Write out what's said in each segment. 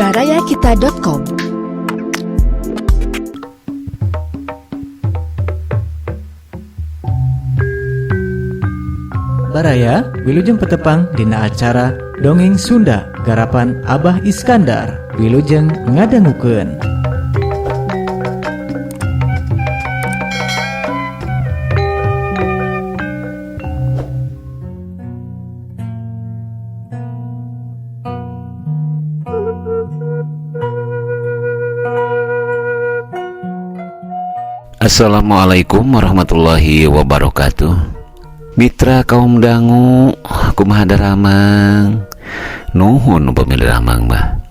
Barayakita.com. Baraya, wilujeng petepang dina acara Dongeng Sunda garapan Abah Iskandar. Wilujeng ngadangukeun. Assalamualaikum warahmatullahi wabarakatuh. Mitra kaum dangu, kumaha daramang? Nuhun upami daramang mah.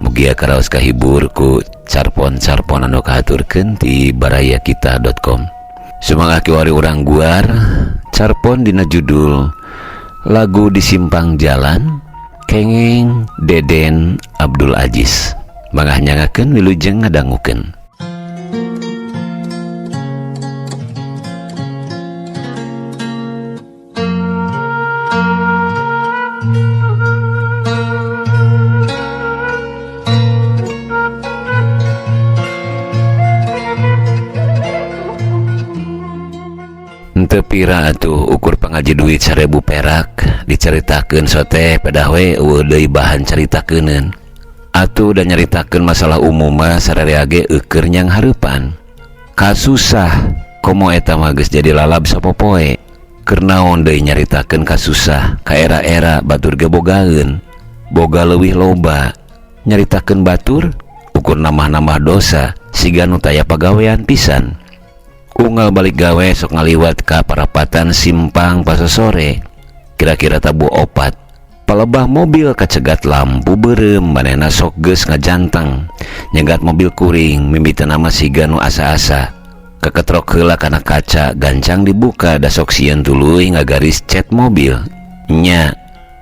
Mugia karaos kahibur ku carpon-carpon anu kahaturkeun ti barayakita.com. Sumangga kiwari urang guar carpon dina judul Lagu di Simpang Jalan kenging Deden Abdul Aziz. Mangga nyangakeun wilujeng ngadangukeun. Teu pira atuh ukur pangaji duit 1000 perak dicaritakeun sote pedah we eueuh deui bahan caritakeuneun. Atuh da nyaritakeun masalah umum mah sararea ge eueur nyang hareupan. Kasusah komo eta mah geus jadi lalab sapopoe. Keur naon deui nyaritakeun kasusah ka era-era batur ge bogaeun. Boga leuwih loba. Nyaritakeun batur ukur nambah-nambah dosa siga nu taya pagawean pisan. Unggal balik gawe sok ngaliwat ka parapatan simpang pasosore. Kira-kira tabu opat. Palebah mobil kacegat lampu beureum manehna sok geus ngajanteng. Nyegat mobil kuring mimiteuna mah siga nu asa-asa. Keketrok heula kana kaca gancang dibuka da sok sieun tuluy ngagaris cat mobil. Nya,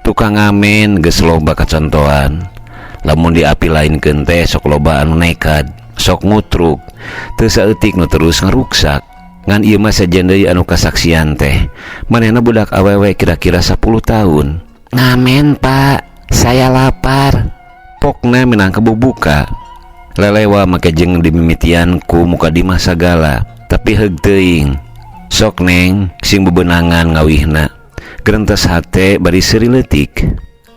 tukang ngamen geus loba kacontohan. Lamun diapi lainkeun teh sok loba anu nekat, sok ngutruk, teu saeutik nu terus ngaruksak. Ngan ieu mah sejen deui anu kasaksian teh. Manehna budak awewe kira-kira 10 tahun. Ngamen, Pak, saya lapar. Pokna minangka bubuka. Lelewa make jeung dimimitian ku muka dimah sagala, tapi heug teuing. Sok neng sing bebenangan ngawihna. Gerentes hate bari seuri leutik.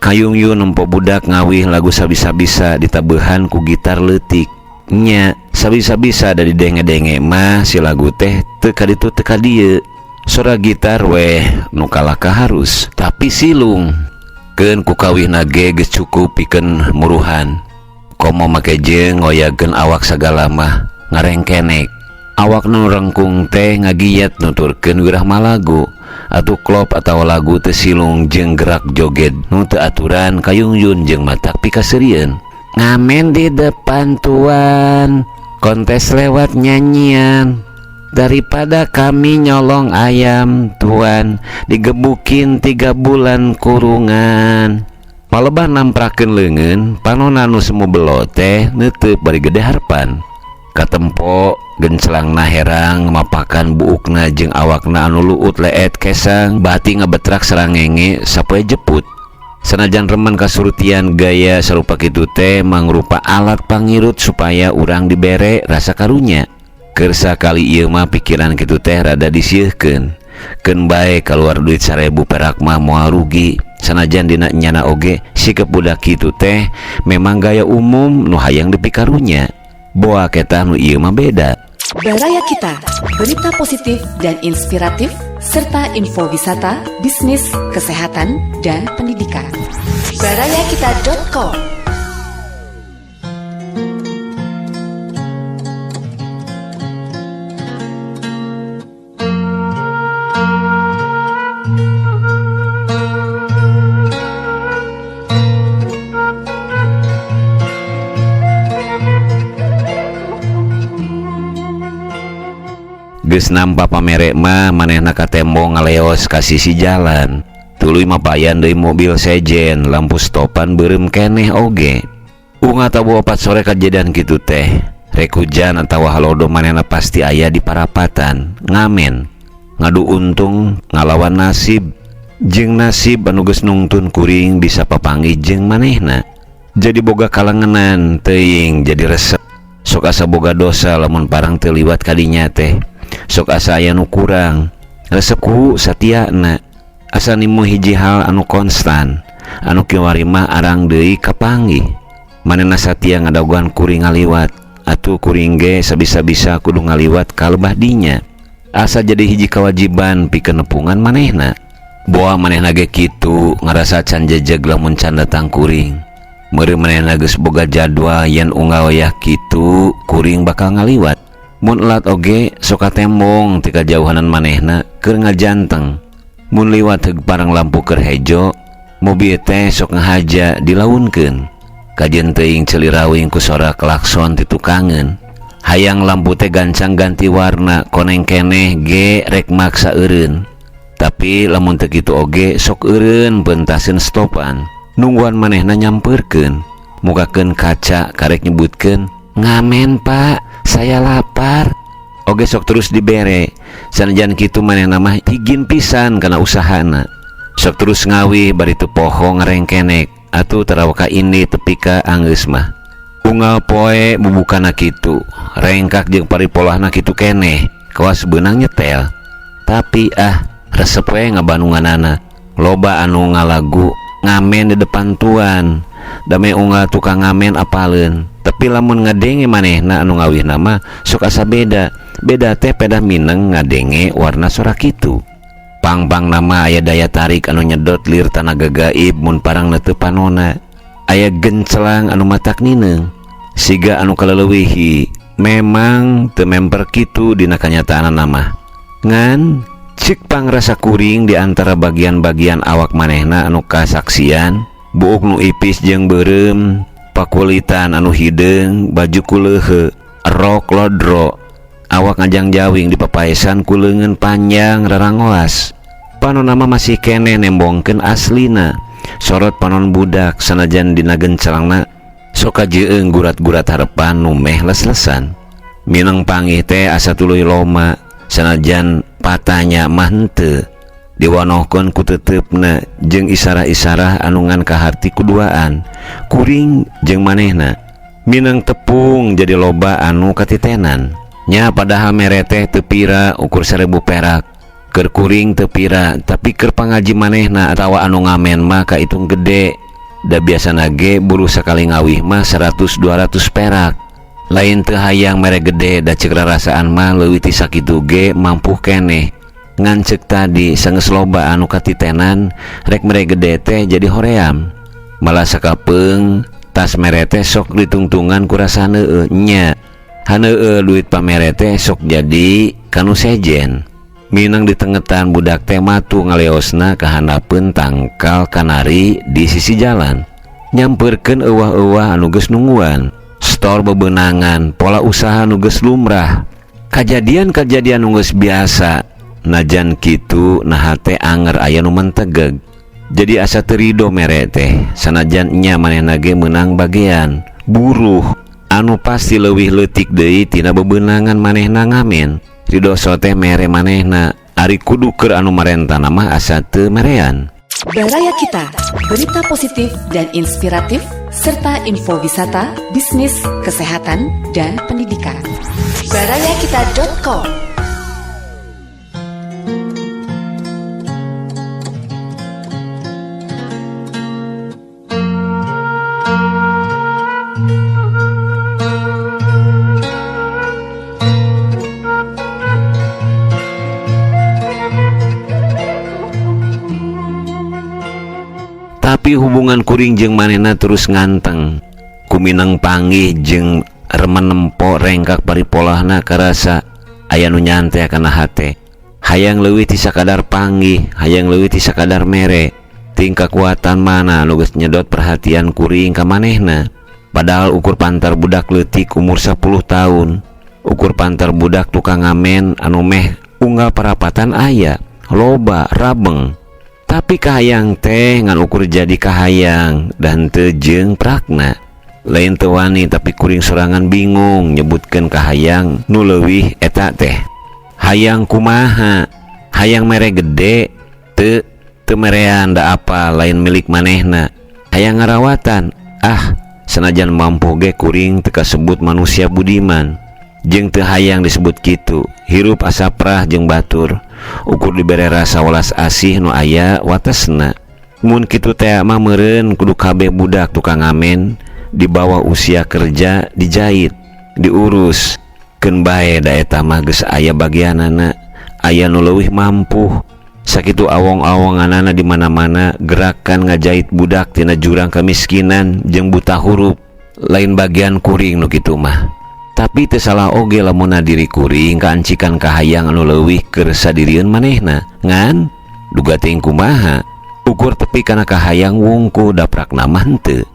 Kayung-yun nempo budak ngawih lagu sabisa-bisa ditabeuhan ku gitar leutik. Nya, sabisa-bisa dari denge-denge mah si lagu teh teu ka ditu teu ka dieu. Sora gitar weh nu kalahka harus, tapi silung. Keun ku kawihna ge geus cukup pikeun muruhan. Komo make jeung ngoyagkeun awak sagala mah ngarengkenek. Awak nu rengkung teh ngagiat nuturkeun wirah malagu. Atuh klop atawa lagu teu silung jeung gerak joget nu teu aturan kayungyun jeung matak pikaseurieun. Ngamen di depan tuan, kontes lewat nyanyian. Daripada kami nyolong ayam tuan, digebukin 3 bulan kurungan. Palebah namprakeun leungeun, panonna nu semu belo teh neuteup bari gede harpan. Katempo gencelangna herang mapakan buukna jeung awakna anu luut leet kesang, bati ngabetrak sarangenge sapoe jeput. Sanajan remen kasurutian gaya sarupa kitu teh mangrupa alat pangirut supaya urang dibere rasa karunya. Keur sakali ieu mah pikiran kitu teh rada disieurkeun. Keun bae kaluar duit 1000 perak mah moal rugi. Sanajan dina nyana oge sikep budak kitu teh memang gaya umum nu hayang dipikarunya. Boa ketah nu ieu mah beda. Baraya Kita, berita positif dan inspiratif serta info wisata, bisnis, kesehatan, dan pendidikan. Barayakita.com. Geus nampa pamere mah manehna ka tembong ngaleos ka sisi jalan. Tuluy mapayan deui mobil sejen, lampu stopan beureum keneh oge. Unga tabu 4 sore kajadian kitu teh. Rek hujan atawa halodo manehna pasti aya di parapatan, ngamen. Ngadu untung ngalawan nasib. Jeung nasib anu geus nungtun kuring bisa papanggih jeung manehna. Jadi boga kalengenan teuing jadi resep. Sok asa boga dosa lamun parang teu liwat kadinya teh. Sok asa aya nu kurang. Resep ku satiana. Asa nimu hiji hal anu konstan, anu kiwari mah arang deui kapanggih. Manehna satia ngadagoan kuring ngaliwat, atuh kuring ge sabisa-bisa kudu ngaliwat ka lebah dinya. Asa jadi hiji kewajiban pikeun nepungan manehna. Boa manehna ge kitu ngarasa can jejeg lamun can datang kuring. Meureun manehna geus boga jadwal yen unggal wayah kitu kuring bakal ngaliwat. Mun elat oge sok katembong ti kajauhanan manehna keur ngajanteng. Mun liwat heug parang lampu keur hejo, mobil teh sok ngahaja dilaunkeun. Kajen teuing celirawing ku sora klakson ti tukangeun. Hayang lampu teh gancang ganti warna, koneng keneh ge rek maksa eureun. Tapi lamun teu kitu oge sok eureun pentaseun stopan. Nungguan manehna nyampeurkeun, mukakeun kaca karek nyebutkeun, "Ngamen, Pak, saya lapar." Oge sok terus dibere. Sanajan kitu manehna mah higin pisan kana usahana. Sok terus ngawih bari teu poho ngarengkenek atuh tarawaka ini tepi ka anggeus mah. Unggal poe bubukana kitu, rengkak jeung paripolahna kitu keneh, kawas beunang nyetel. Tapi resep we ngabanunganana. Loba anu ngalagu ngamen di depan tuan, dame unggal tukang ngamen apaleun. Tapi lamun ngadenge manehna anu ngawihna mah sok asa beda. Beda teh pedah mineng ngadenge warna sora kitu. Pang-pang nama aya daya tarik anu nyedot lir tanaga gaib mun parang neteu panona. Aya gencelang anu matak nineung. Siga anu kaleleuwihi memang teu memper kitu dina kanyataanna mah. Ngan cik pangrasa kuring di antara bagian-bagian awak manehna anu kasaksian, buuk nu ipis jeung beureum, pakulitan anu hideung, baju kuleuhe, rok lodro, awak ngajang-jawing di papaesan ku leungeun panjang rarangoas. Panonna mah masih keneh nembongkeun aslina. Sorot panon budak sanajan dina gencelangna sok kajeung gurat-gurat harepan nu meh les-lesan. Mineng pangih teh asa tuluy loma sanajan patanya mah henteu. Diwanohkeun ku teteupna jeung isarah-isarah anu ngan kaharti kuduaan kuring jeung manehna. Mineng tepung jadi loba anu katitenan. Nya padahal mere teh teu pira ukur 1000 perak. Keur kuring teu pira, tapi keur pangaji manehna atawa anu ngamen mah kaitung gede. Da biasana ge buruh sakali ngawih mah 100-200 perak. Lain teu hayang mere gede da ceuk rarasaan mah leuwih ti sakitu ge mampuh keneh. Ngan ceuk tadi sanggeus loba anu katitenan rek mere gede teh jadi hoream. Malah sakapeung tas mere teh sok ditungtungan ku rasa haneueuh nya. Haneueuh duit pamere teh sok jadi kanu sejen. Minang ditengetan budak teh matu ngaleosna kahandapeun tangkal kanari di sisi jalan. Nyampeurkeun euwah-euwah anu geus nungguan, store bebenangan, pola usaha nu geus lumrah. Kajadian-kajadian nu geus biasa. Najan kitu naha teh anger aya nu mentegeg. Jadi asa teu rido mere teh, sanajan nya manehna ge meunang bagean buruh anu pasti leuwih leutik deui tina bebenangan manehna ngamen. Rido so teh mere manehna, ari kudu keur anu marentana mah asa teu merean. Baraya Kita, berita positif dan inspiratif serta info wisata, bisnis, kesehatan, dan pendidikan. Barayakita.com. Tapi hubungan kuring jeung manehna terus nganteng. Kumineng panggih jeung remen nempo rengkak paripolahna karasa aya nu nyantai kana hate. Hayang leuwih ti sakadar panggih, hayang leuwih ti sakadar mere. Tingkah kakuatan mana nu geus nyedot perhatian kuring ka manehna. Padahal ukur pantar budak leutik umur 10 tahun. Ukur pantar budak tukang ngamen anu meh unggal parapatan aya, loba rabeng. Tapi kahayang teh ngan ukur jadi kahayang dan teu jeung prakna. Lain teu wani tapi kuring sorangan bingung nyebutkeun kahayang nu leuwih eta teh. Hayang kumaha? Hayang mere gede teu merean da apa lain milik manehna. Hayang ngarawatan, ah Sanajan mampu ge kuring teu kasebut manusia budiman. Jeung teu hayang disebut kitu. Hirup asa prah jeung batur. Ukur dibere rasa welas asih nu aya watesna. Mun kitu teh mah meureun kudu kabeh budak tukang ngamen di bawah usia kerja dijait, diurus. Keun bae da eta mah geus aya bagianana, aya nu leuwih mampu. Sakitu awong-awonganana di mana-mana gerakan ngajait budak tina jurang kemiskinan jeung buta huruf. Lain bagian kuring nu kitu mah. Tapi teu salah oge lamun diri kuring kaancikan kahayang anu leuwih keur sadirieun manehna. Ngan duga teuing kumaha? Ukur tepi kana kahayang wungku daprakna mah henteu.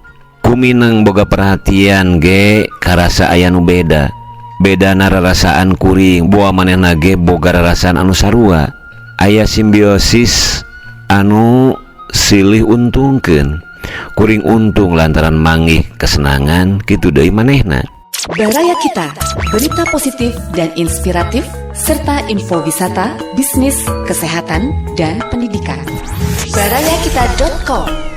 Kumineng boga perhatian ge karasa aya nu beda. Bedana rarasaan kuring boa manehna ge boga rarasaan anu sarua. Aya simbiosis anu silih untungkeun. Kuring untung lantaran manggih kesenangan kitu deui manehna. Baraya Kita, berita positif dan inspiratif serta info wisata, bisnis, kesehatan, dan pendidikan. Barayakita.com.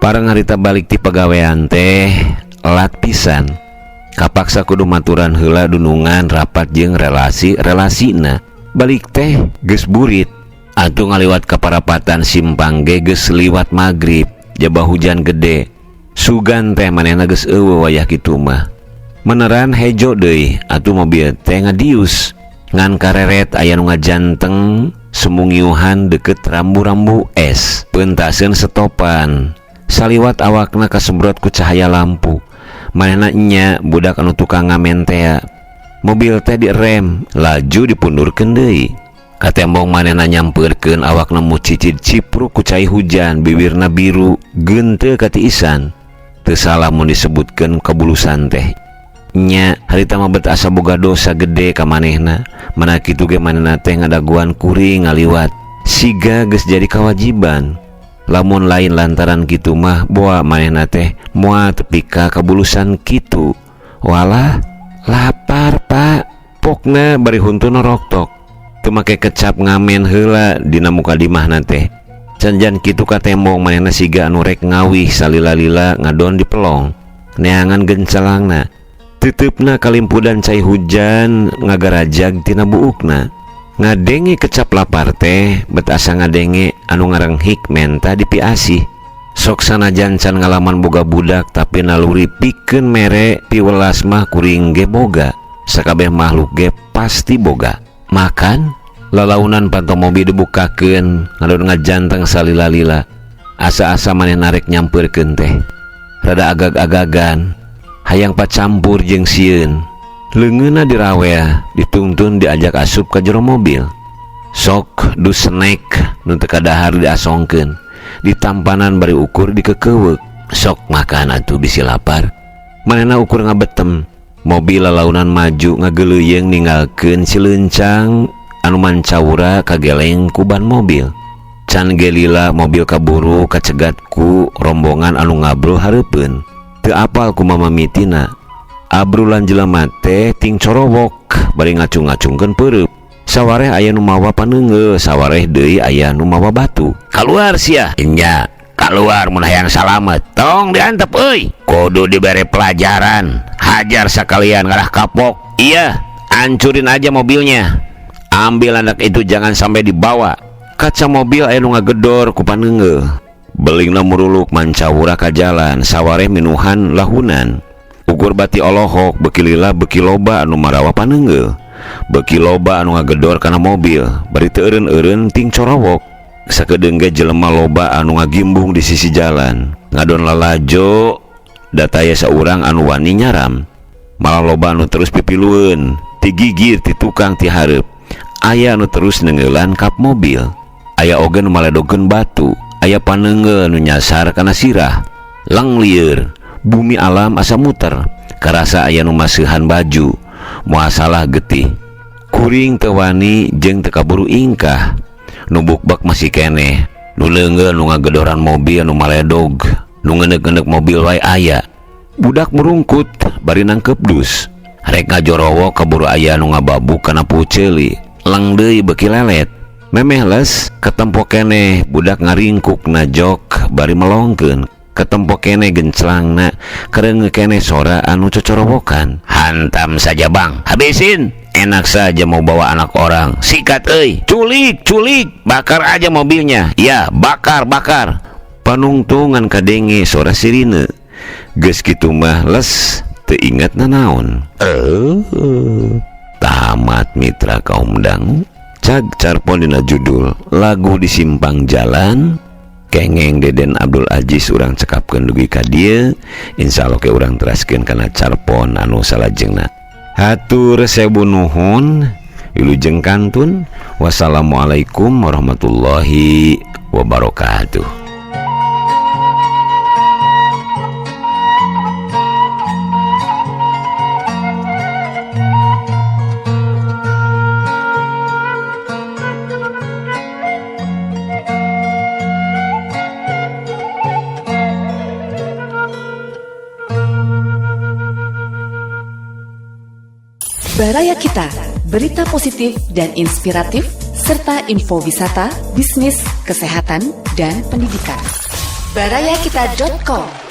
Parang harita balik ti pagawean teh lat pisan. Kapaksa kudu maturan heula dunungan rapat jeung relasi-relasina. Balik teh geus burit. Atuh ngaliwat ka parapatan simpang ge geus liwat magrib, jaba hujan gede. Sugan teh manehna geus eueuh wayah kitu mah. Meneran hejo deui, atuh mobil teh ngadius. Ngan kareret aya nu ngajanteng semungiuhan deket rambu-rambu es. Peuntaseun setopan. Saliwat awakna kasembrot ku cahaya lampu. Manehna nya budak anu tukang ngamen tea. Mobil teh direm, laju dipundurkeun deui. Katembong manehna nyampeurkeun awakna mucicid cipruk ku cai hujan, bibirna biru, geunte katiisan. Teu salah mun disebutkeun kabulusan teh. Nya harita mah bet asa boga dosa gede ka manehna. Mana kitu ge manehna teh ngadaguan kuring ngaliwat. Siga geus jadi kawajiban. Lamun lain lantaran kitu mah boa manehna teh moal tepi ka kabulusan kitu. Walah lapar pak, pokna bari huntu noroktok. Teu make kecap ngamen heula dina muka dimahna teh. Canjan kitu ka tembong manehna siga anu rek ngawih salila-lila ngadon di pelong. Neangan gencelangna. Teuteupna kalimpudan cai hujan ngagarajag tina buukna. Ngadenge kecap lapar teh bet asa ngadenge anu ngarenghik menta dipiasih. Sok sanajan can ngalaman boga budak tapi naluri pikeun mere piwelas mah kuring ge boga. Sakabeh makhluk ge pasti boga. Makan lalaunan panto mobil dibukakeun ngadon ngajanteng salila-lila. Asa-asa maneh narek nyampeurkeun teh. Rada agag-agagan hayang pacampur jeung sieun. Leungeunna dirawel, dituntun diajak asup ka jero mobil. Sok du snack nu teu kadahar diasongkeun. Ditampanan bari ukur dikekeuweuk. Sok makan atuh bisi lapar. Manehna ukur ngabetem. Mobil lalaunan maju ngageuleuyeung ninggalkeun si leuncang anu mancawura kageleng ku ban mobil. Can ge lila mobil kaburu kacegat ku rombongan anu ngabrul hareupeun. Teu apal kumaha mimitina. Abrulan jelema teh ting corowok bari ngacung-ngacungkeun peureub. Sawareh aya nu mawa paneunggeul, sawareh deui aya nu mawa batu. Kaluar sia. Nya, kaluar mun hayang salamet. Tong diantep euy. Kudu dibere pelajaran. Hajar sakalian ngarah kapok. Iya, hancurin aja mobilnya. Ambil anak itu jangan sampai dibawa. Kaca mobil aya nu ngagedor ku paneunggeul. Belingna muruluk mancawura ka jalan, sawareh minuhan lahunan. Ukur bati olohok beki lila beki loba anu marawa paneunggeul. Beki loba anu ngagedor kana mobil, bari teu eureun-eureun ting corowok. Sakedeung ge jelema loba anu ngagimbung di sisi jalan. Ngadon lalajo da taya saurang anu wani nyaram. Malah loba anu terus pipilueun, ti gigir ti tukang ti hareup. Aya anu terus neungeulan kap mobil. Aya oge nu maledogeun batu, aya paneunggeul nu nyasar kana sirah. Lang lieur. Bumi alam asa muter, karasa aya nu maseuhan baju, moal salah getih. Kuring teu wani jeung teu kaburu ingkah. Nu bukbak masih keneh, nu leungeun, nu ngagedoran mobil, nu maledog, nu ngeundeuk-ngeundeuk mobil wae aya. Budak murungkut bari nangkep dus. Rek ngajorowo kaburu aya nu ngababuk kana puceuli. Leng deui beuki lelet. Memeh les ketempo keneh budak ngaringkuk na jok bari melongkeun. Ketempo keneh genclangna, kereunge keneh sora anu cocorowokan. Hantam saja bang, habisin. Enak saja mau bawa anak orang. Sikat euy, culik, culik, bakar aja mobilnya. Ya, bakar, bakar. Panungtungan kadenge sora sirine. Geus kitu mah les teu inget nanaon. Tamat mitra kaum dangu. Cag carpon dina judul lagu di simpang jalan. Kengeng Deden Abdul Aziz urang cekapkeun dugi ka dieu. Insyaallah ke urang teraskeun kana carpon anu salajengna. Hatur sewu nuhun, wilujeng kantun. Wassalamualaikum warahmatullahi wabarakatuh. Baraya Kita, berita positif dan inspiratif, serta info wisata, bisnis, kesehatan, dan pendidikan. Barayakita.com.